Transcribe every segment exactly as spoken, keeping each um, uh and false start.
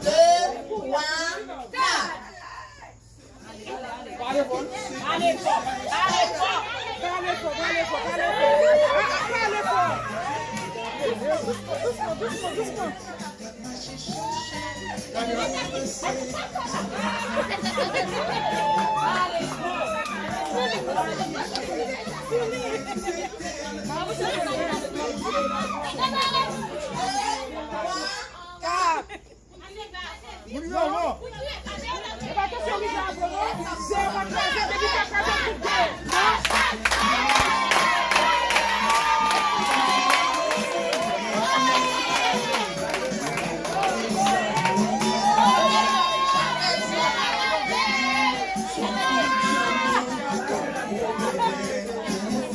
De, twa, kat. Pale fò, pale fò, pale fò, pale fò, pale fò. Ah, ah, pale fò. Dousman, dousman, dousman, dousman. Kat. Moun yo, non. E pa kesyon rive a gwo, non. Se yo pa kraze, depi pa kraze, tout gwo.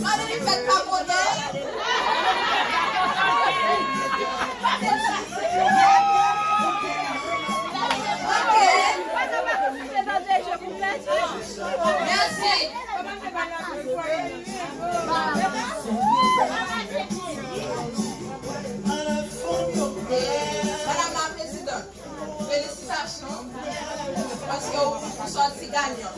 Mwen li fèt pa pote. Ok. Mèsi. Madame la Présidente, felisitasyon paske ou, ou sòti ganyan.